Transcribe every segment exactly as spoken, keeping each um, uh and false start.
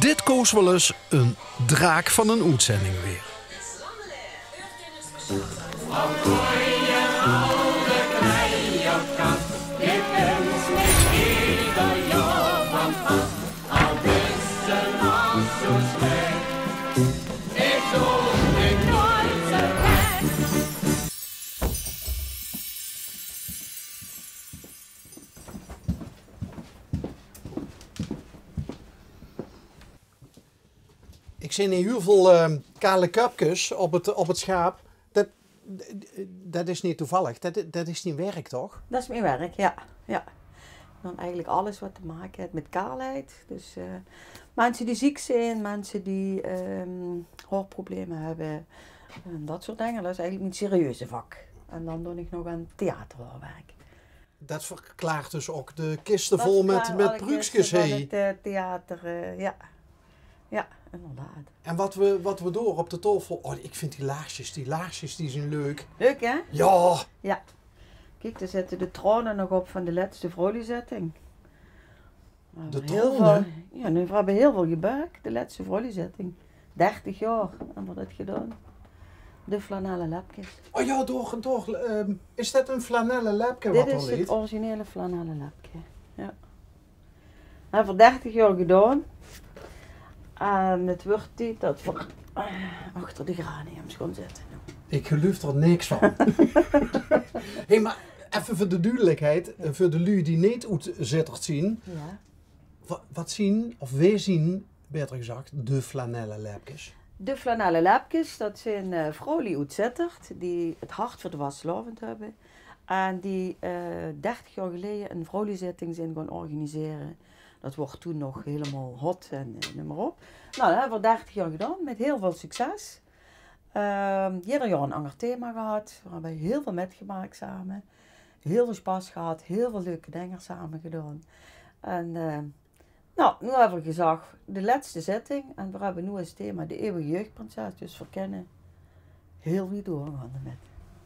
Dit koos wel ins een draak van een oetzending weer. Ik zeen hie hiel väöl, eh, kale köpkes op het, op het sjaap. Det, det is neet toevallig. Det, det is dien werk, toch? Det is mien werk, jao. Jao. Dan eigelik alles wat te make haet mit kaalheid. Dus, eh, minse die ziek zeen, minse die, ehm, haorprobleme höbbe, en det soort dinger. Det is eigelik mien serieuze vak. En dan doon ik nog aan theaterhaorwerk. Det verklaart dus ouk de kiste vol mit, mit pruukskes, hè? Det verklaart alle kiste van het, eh, theater, eh, jao. Jao, inderdaad. En wat we, wat we door op de taofel... Oh, ik vind die laarsjes, die laarsjes, die zien leuk. Leuk, hè? Jao. Jao. Kiek, dao zitte de traone nog op van de lètste vrouwliezitting. De traone? Jao, noe, we höbbe hiel väöl gebäök, de lètste vrouwliezitting. Dertig jaor höbbe we det gedaon. De flanelle lepkes. Oh jao, door, door, ehm, is det een flanelle lepke wat d'r ligk? Dit is het originele flanelle lepke, jao. Höbbe we dertig jaor gedaon. En het wuuert tied det we, eh, achter de geraniums gaon zitte. Ik geluif d'r niks van. Hé, maar effe veur de duudelikheid, eh, veur de luuj die neet oet Zitterd zien. Jao. Wa-, wat zien, of wae zien, baeter gezag, de flanelle lepkes? De flanelle lepkes, det zien, eh, vrouwluuj oet Zitterd die het hart veur de vastelaovend höbbe. En die, eh, dertig jaor geleje een vrouwliezitting zien gaon organisere. Det woort toen nog hielemaol hot en, eh, neum maar op. Nou, det höbbe we dertig jaor gedaon mit hiel väöl succes. Ehm, jeder jaor een anger thema gehad. We höbbe hiel väöl mitgemaak same. Hiel väöl sjpas gehad, hiel väöl leuke dinger same gedaon. En, eh, nou, noe höbbe we gezag, de lètste zitting. En we höbbe noe es thema de eeuwige jeugdprinses. Dus we kinne hiel wied doorgaon d'rmit.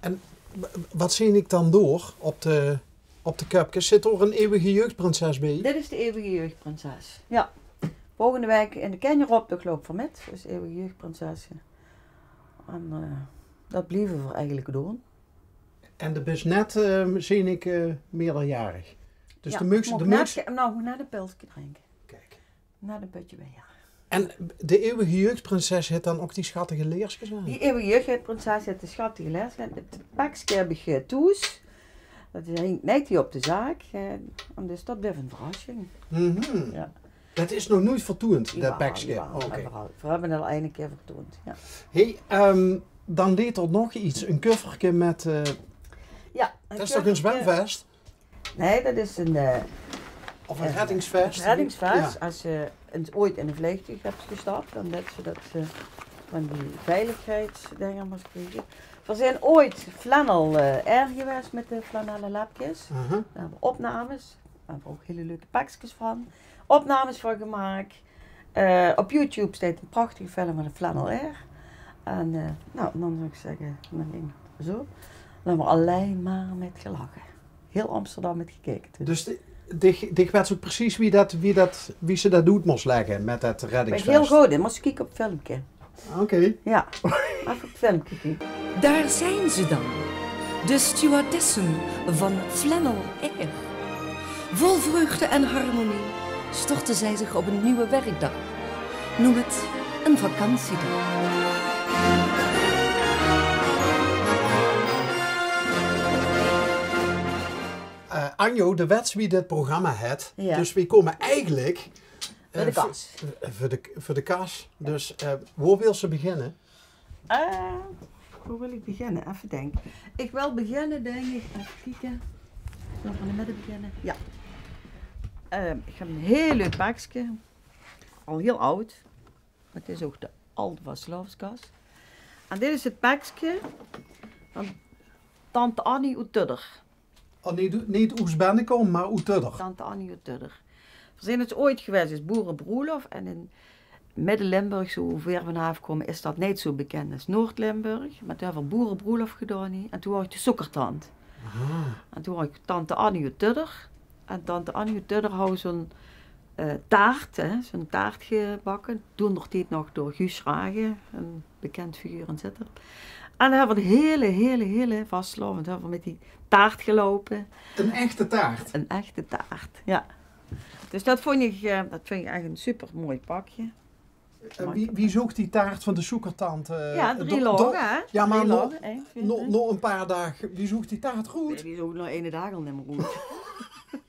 En w-, wat zeen ik dan door op de, op de köpkes? Zit d'r een eeuwige jeugdprinses bie? Dit is de eeuwige jeugdprinses, jao. Volgende waek in de kinjeroptoch loupe v'r mit, dus eeuwige jeugdprinses. En, eh, det blieve v'r eigelik doon. En de bis net, eh, zeen ik, eh, meerderjarig. Dus de meugs, de meugs... Jao, ik moog net, nou, ik moog net een pilske drinke. Kiek. Net een pötje wiejer. En de eeuwige jeugdprinses het dan ouk die schattige leerskes aan? Die eeuwige jeugdprinses het de schattige leerskes aan. Het pekske höb ik, eh, thoes. Det is, hingk neet hie op de zaak, eh, en dus det blief een verrassing. Mhm. Jao. Det is nog noeit vertoend, det pekske? Jawel, jawel, oké. V'r höbbe al eine kier vertoend, jao. Hé, ehm, dan ligk d'r nog iets, een kufferke mit, eh, jao, det is toch een zwemvest? Nee, det is een, eh, of een, eh, reddingsvest. Reddingsvest. Jao. As ze ins ooit in een vleegtuug höbbe gestap, dan det ze det, eh, van die veiligheidsdinger mós kriege. V'r zien ooit Flannel, eh, Air gewaes mit de flanelle lepkes. Aha. Dao höbbe v'r opnames, dao höbbe v'r ouk hiel leuke pekskes van. Opnames van gemaak. Eh, op YouTube steit een prachtige film van de Flannel Air. En, eh, nou, dan zou ik zegge, dan ging het zo. Dan höbbe v'r allein maar mit gelache. Hiel Amsterdam mit gekeke toen. Dus dich, dich wets ouk precies wie det, wie det, wie ze det oet mós legge mit det reddingsvest? Ik bin hiel good in, mós kieke op het filmke. Oké. Jao, effe op het filmke kieke. Daar zijn ze dan, de stewardessen van Flannel Air. Vol vreugde en harmonie storten zij zich op een nieuwe werkdag. Noem het een vakantiedag. Eh, Anjo, de wets wie dit programma het. Jao. Dus we kome eigelik, eh, veur de kas. Veur, veur de, veur de kas. Dus, eh, wo wils se beginne? Eh, wo wil ik beginne? Effe dinke. Ik wil beginne, dink ik. Effe kieke. Ik wil van de midde beginne. Jao. Eh, ik höb een hiel leuk pekske. Al hiel aud. Het is ouk de alde vastelaoveskas. En dit is het pekske van tante Annie oet Tudder. Oh, neet, neet oes Bennekom, maar oet Tudder. Tante Annie oet Tudder. V'r zien ins ooit gewaes es boerebroelof en in Midde-Limburg, zo ver vanaaf kome, is det neet zo bekend as Noord-Limburg. Maar toen höbbe v'r boerebroelof gedaon hie en toen waor ik de sokkertant. Aha. En toen waor ik tante Annie oet Tudder. En tante Annie oet Tudder haw zo'n eh, taart, hè, zo'n taart gebakke. Toen nog die nog door Guus Schragen, een bekend figuur in Zitterd. En dan hebben we de hele, hele, hele vastelaovend hebben we met die taart gelopen. Een echte taart? Een echte taart, ja. Dus dat vond ik, eh, dat vind ik echt een super mooi pakje. En wie, wie zoog die taart van de zoekertante, eh, ja, drie lagen, hè? Ja, maar nog, nog een paar dagen, wie zoog die taart goed? Nee, die zoog nog ene dag al niet meer goed.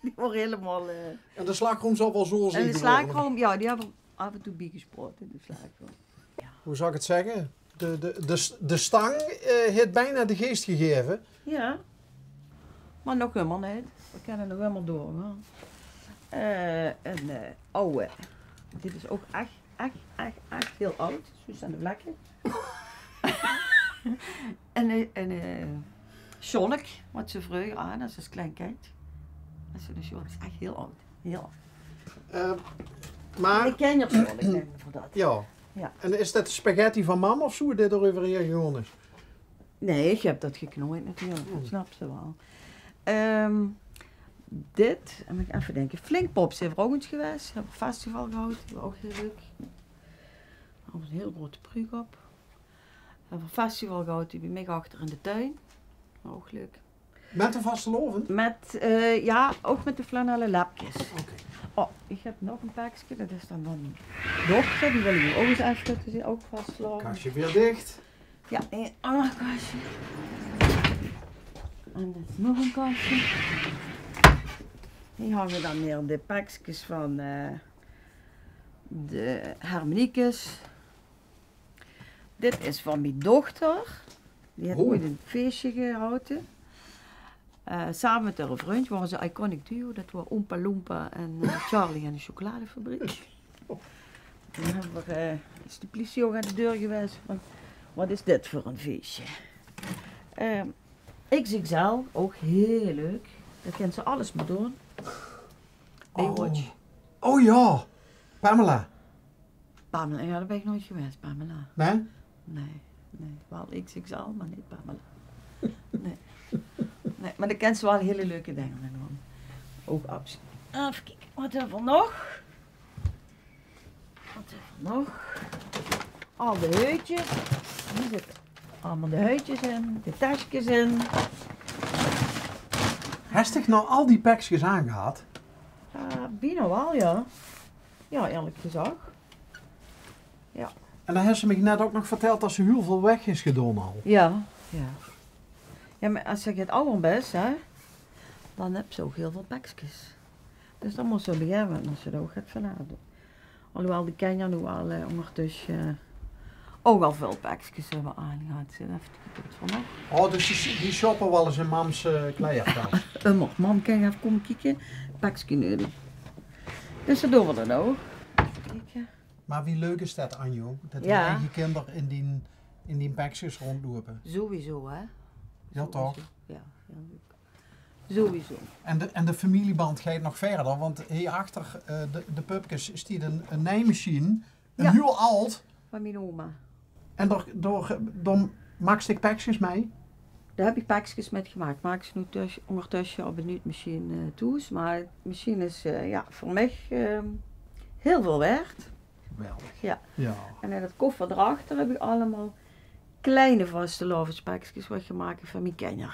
Die waren helemaal, eh, en de slagroom zal wel zo zijn geworden. En de slagroom, ja, die hebben we af en toe bijgespoten in de slagroom. Ja. Hoe zal ik het zeggen? De, de, de, de stang, eh, heeft bijna de geest gegeven. Ja. Maar nog helemaal niet. We kunnen nog helemaal door, hoor. Eh, een, eh, oude. Dit is ook echt, echt, echt, echt heel oud. Zo zijn de vlekken. En, eh, en, eh, sjolk, wat ze vroeger aan, als, als klein kind. Dat is een sjolk, is echt heel oud. Heel oud. Eh, maar ik ken je sjolk, denk ik, voor dat. Ja. Ja. En is dat spaghetti van mam of zo, die er overheen gegaan is? Nee, ik heb dat geknooid natuurlijk, dat snap ze wel. Ehm, dit, en ik even denken, Flinkpops zijn we ook eens geweest. Hebben we festival gehad, dat was ook heel leuk. Hadden we een heel grote pruik op. Hebben we een festival gehad, die bij mij achter in de tuin. Was ook leuk. Met de vastelaovend? Met, eh, ja, ook met de flanellen lepjes. Oké. Oh, ik heb nog een pakje, dat is dan van mijn dochter. Die wil ik ook eens even laten zien, ook vastelaovend. Kastje weer dicht. Ja, een ander kastje. En dat is nog een kastje. Hier hangen dan weer de pakjes van, eh, de harmoniekes. Dit is van mijn dochter. Die heeft ooit een feestje gehouden. Eh, samen met haar vriendje waren ze iconic duo. Dat waren Oompa Loompa en, eh, Charlie en de chocoladefabriek. Toen hebben we, eh, is de politie ook aan de deur geweest van: "Wat is dit voor een feestje?" Ehm, X X L, ook heel leuk. Daar kan ze alles mee doen. Baywatch. Oh ja, Pamela. Pamela, ja, daar ben ik nooit geweest, Pamela. Nee? Nee, nee. Wel X X L, maar niet Pamela. Nee. Nee, maar daar kan ze wel hele leuke dingen mee doen. Ook absoluut. Even kijken, wat hebben we nog? Wat hebben we nog? Al de heutjes. Hier zitten allemaal de heutjes in, de tasjes in. Heb je nou al die pakjes aangehad? Eh, bijna wel, ja. Ja, eerlijk gezegd. Ja. En dan heeft ze mij net ook nog verteld dat ze heel veel weg is gedaan al. Ja, ja. Ja, maar als je het ouder bent, hè, dan heb je ook heel veel pakjes. Dus dan moet ze beginnen, want dan ze er ook het van aan doen. Alhoewel de kinderen nu al, eh, ondertussen, eh, ook al veel pakjes hebben aangehad. Ze heeft het goed van nog. Oh, dus die, die shoppen wel eens in mams, eh, kleierkast? Ummer. Mam kan even komen kijken. Pakje nodig. Dus dat doen we dan ook. Even kijken. Maar wie leuk is dat, Anjo? Dat die eigen kinderen in die, in die pakjes rondlopen. Sowieso, hè? Ja, toch? Sowieso. Ja, ja. Sowieso. En de, en de familieband gaat nog verder, want hier achter, eh, de, de pupkes is die een, een nijmachine, een heel oud. Van mijn oma. En door, door, door maakst ik pakjes mee? Daar heb ik pakjes met gemaakt. Maak ze nu thuis, ondertussen op een nieuw machine, eh, thuis. Maar de machine is, eh, ja, voor mij, ehm, heel veel waard. Geweldig. Ja. Ja. En in het koffer daarachter heb ik allemaal kleine vastelaovespakjes wat gemaakt heb van mijn kinderen.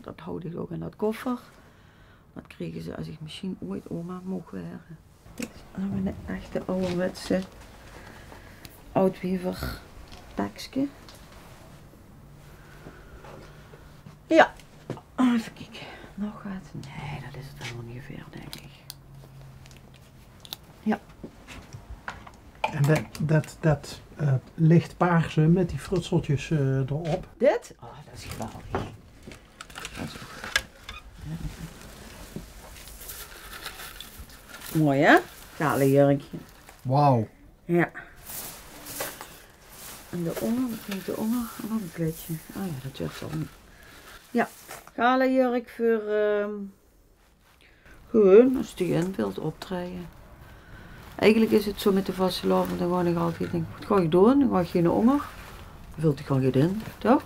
Dat houd ik ook in dat koffer. Dat kregen ze als ik misschien ooit oma mocht worden. Dit is nog een echte ouderwetse oudwever pakje. Ja, even kijken. Nog wat? Nee, dat is het wel ongeveer, denk ik. Ja. En dat, dat, dat, eh, licht paarse met die frutseltjes, eh, erop. Dit? Oh, dat is geweldig. Dat is ook mooi, hè? Gala jurkje. Wauw. Ja. En de onger, wat vind ik de onger? Nog een kleedje. Oh ja, dat durft wel niet. Ja, gala jurk voor, ehm, gewoon als je in wilt optreden. Eigenlijk is het zo met de vastelaovend, dan ga ik altijd denken: "Wat ga ik doen?" Dan ga ik geen onger. Dan vult ik gewoon geen in, toch?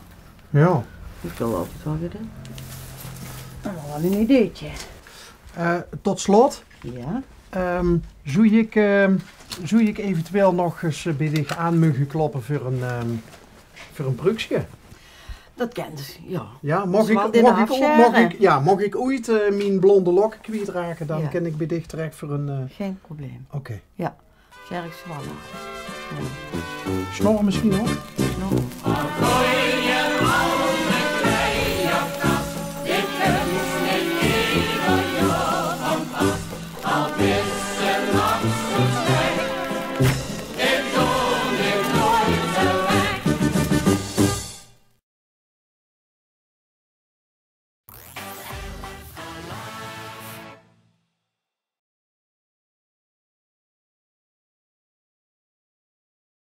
Ja. Ik wil altijd wel geen in. Maar wel een ideetje. Eh, tot slot. Ja? Ehm, zou ik, ehm, zou ik eventueel nog eens eh, bij dich aan mogen kloppen voor een, ehm, voor een pruukske? Dat kent, ja. Ja, mag ik, mag ik, mag ik, ja, mag ik ooit eh, mijn blonde lokken kwijtraken, dan Ja. Kan ik bij dich terecht voor een... eh, Geen probleem. Oké. Ja, zeg ik ze wel. Snor misschien ook? Snor.